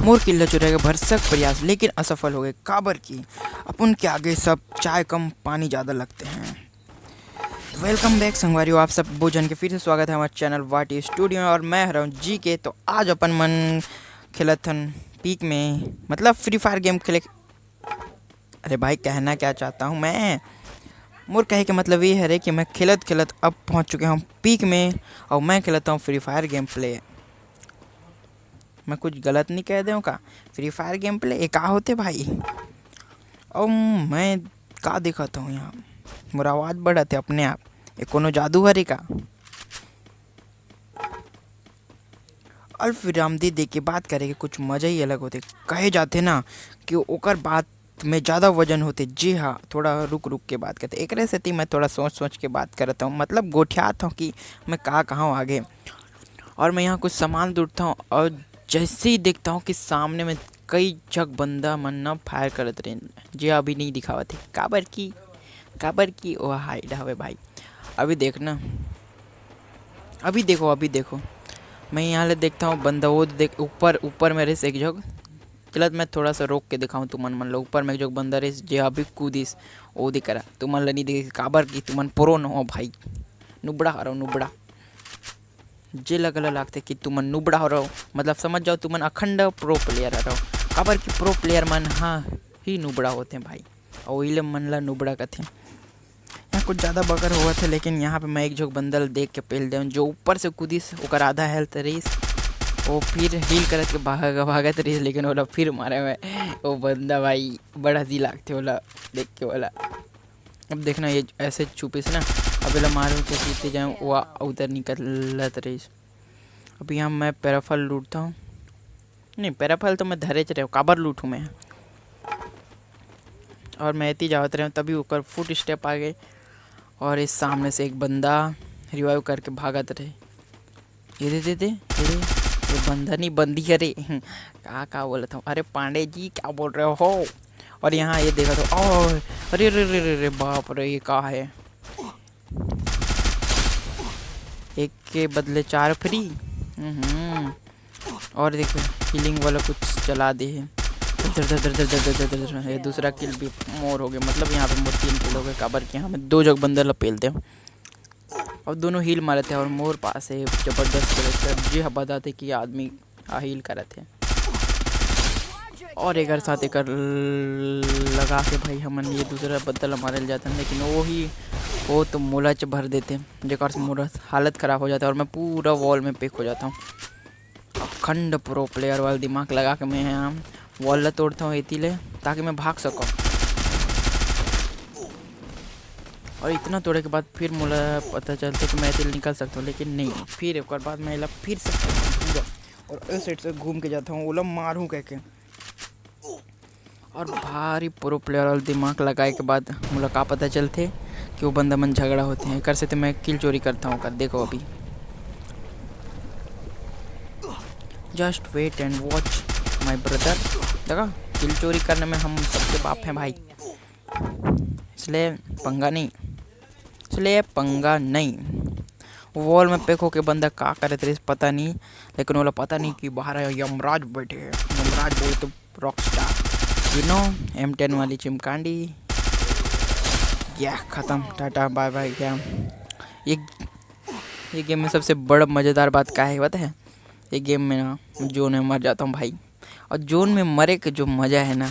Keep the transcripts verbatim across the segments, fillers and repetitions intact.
मोर किल्ला चुराए के भरसक प्रयास लेकिन असफल हो गए, काबर कि अपन के आगे सब चाय कम पानी ज़्यादा लगते हैं। वेलकम बैक संगवारी हो, आप सब भोजन के फिर से स्वागत है हमारे चैनल वाटी स्टूडियो में। और मैं हरऊँ जी के। तो आज अपन मन खेलत हन पीक में, मतलब फ्री फायर गेम खेले। अरे भाई, कहना क्या चाहता हूँ मैं, मोर कहे के मतलब ये हरे कि मैं खेलत खेलत अब पहुँच चुके हूँ पीक में, और मैं खेलता हूँ फ्री फायर गेम प्ले। मैं कुछ गलत नहीं कह दे हूँ का? फ्री फायर गेम प्ले ये का होते भाई? और मैं का देखत हूँ यहाँ, मोर आवाज़ बढ़त है अपने आप, ये कोनो जादू हरे का? अल्प विराम दे दे के बात करे के कुछ मजा ही अलग होते। कहे जाते ना कि ओकर बात में ज़्यादा वजन होते। जी हाँ, थोड़ा रुक रुक के बात करते। एकरे सेती मैं थोड़ा सोच सोच के बात करता हूँ, मतलब गोठियात हूँ कि मैं का कहाँ आगे। और मैं यहाँ कुछ सामान ढूंढता हूँ और जैसे ही देखता हूँ कि सामने में कई झक बंदा मन न फायर करत रहे, जे अभी नहीं दिखावत है। काबर की, काबर की वो हाइड हवे भाई। अभी देख ना, अभी देखो, अभी देखो, मैं यहाँ ले देखता हूँ बंदा, वो देख ऊपर, ऊपर में रहिस एक झक। चलत मैं थोड़ा सा रोक के दिखाऊँ तुमन मन लो। ऊपर में एक झक बंदा रहिस, जे अभी कूदिस, वो दिख रहा तुमन ला नहीं दिख, काबर की तुमन प्रो न हो भाई, नुबड़ा हरो नुबड़ा। जे लगल लागथे कि तुमन नुबड़ा हरो, मतलब समझ जाओ तुमन अखंड प्रो प्लेयर हरो, काबर कि प्रो प्लेयर मन हा ही नुबड़ा होते भाई, और वही ले मन ला नुबड़ा कथे। यहाँ कुछ ज़्यादा बगर होवत है, लेकिन यहाँ पे मैं एक झोंक बंदल देख के पेल देव, जो ऊपर से कूदिस, ओकर आधा हेल्थ रहीस, वो फिर हील करत के भाग, भागत रहीस, लेकिन ओला फिर मारे में वो बंदा भाई बड़ा जी लागथे ओला देख के ओला। अब देखना, ये ऐसे छुपिस ना, अब एला मारू के जीते जाए, वो उधर निकलत रहीस। अब यहाँ मैं पैराफल लूटता हूँ, नहीं, पैराफल तो मैं धरे च रहे हूँ, काबर लूटूँ मैं? और मैं एती जावत रहे हूँ, तभी ओकर फुट स्टेप आ गए और इस सामने से एक बंदा रिवाइव करके भागत रहे। ये दे, दे, दे, ये दे, ये बंदा नहीं, बंदी, अरे का, का बोलत हूँ, अरे पांडे जी क्या बोल रहे हो? और यहाँ ये देखा तो, ओ, अरे, अरे, अरे, अरे, अरे, बाप रे, ये का है? एक के बदले चार फ्री। हम्म। और देखो, हीलिंग वाला कुछ चला दे है। दर, दर, दर, दर, दर, दर, दर, दर, ये दूसरा किल भी मोर हो गया, मतलब यहाँ पे मोर तीन किल हो गए, काबर कि यहाँ में दो जग बंदर लपेल दे और दोनों हील मारे थे। और मोर पास है जबरदस्त करेक्टर, जी हाँ, बताते कि आदमी आ हील करत है। और एकर साथ एकर लगा के भाई हमन ये दूसरा बंदर ला मारे ल जाथन, लेकिन वो ही, वो तो मोला च भर देते, जेकर से मोर हालत खराब हो जाता है और मैं पूरा वॉल में पैक हो जाता हूँ। अखंड प्रो प्लेयर वाला दिमाग लगा के मैं यहाँ वॉल ला तोड़ता हूँ एती ले, ताकि मैं भाग सकूँ। और इतना तोड़े के बाद फिर मोला पता चलते कि मैं एती ले निकल सकता हूँ, लेकिन नहीं, फिर एक बार बाद मैं एला फिर से पूरा और इस साइड से घूम के जाता हूँ, ओला मारूँ कह के। और भारी प्रो प्लेयर वाला दिमाग लगाए के बाद मोला का पता चलथे कि वो बंदा मन झगड़ा होते हैं। एकर से तो मैं किल चोरी करता हूँ ओकर। देखो अभी, just wait and watch my brother। देखा, किल चोरी करने में हम सबके बाप हैं भाई, इसलिए पंगा नहीं, इसलिए पंगा नहीं। वॉल में पैक होके बंदा का करत रहिस पता नहीं, लेकिन ओला पता नहीं कि बाहर है यमराज बैठे हैं। यमराज बोले तो rock star, you know, M ten वाली चिमकांडी। या खत्म, टाटा बाय बाय। क्या ये, ये गेम में सबसे बड़ा मज़ेदार बात का है पता है? ये गेम में ना जोन में मर जाता हूँ भाई, और जोन में मरे के जो मज़ा है ना,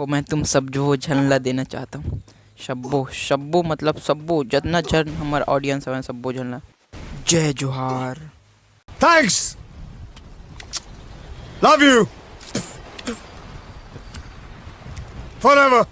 वो मैं तुम सब जो झन ला देना चाहता हूँ। सब्बो, सब्बो मतलब सब्बो, जितना झन हमारा ऑडियंस है सब्बो झन ला। जय जोहार। Thanks. Love you. Forever.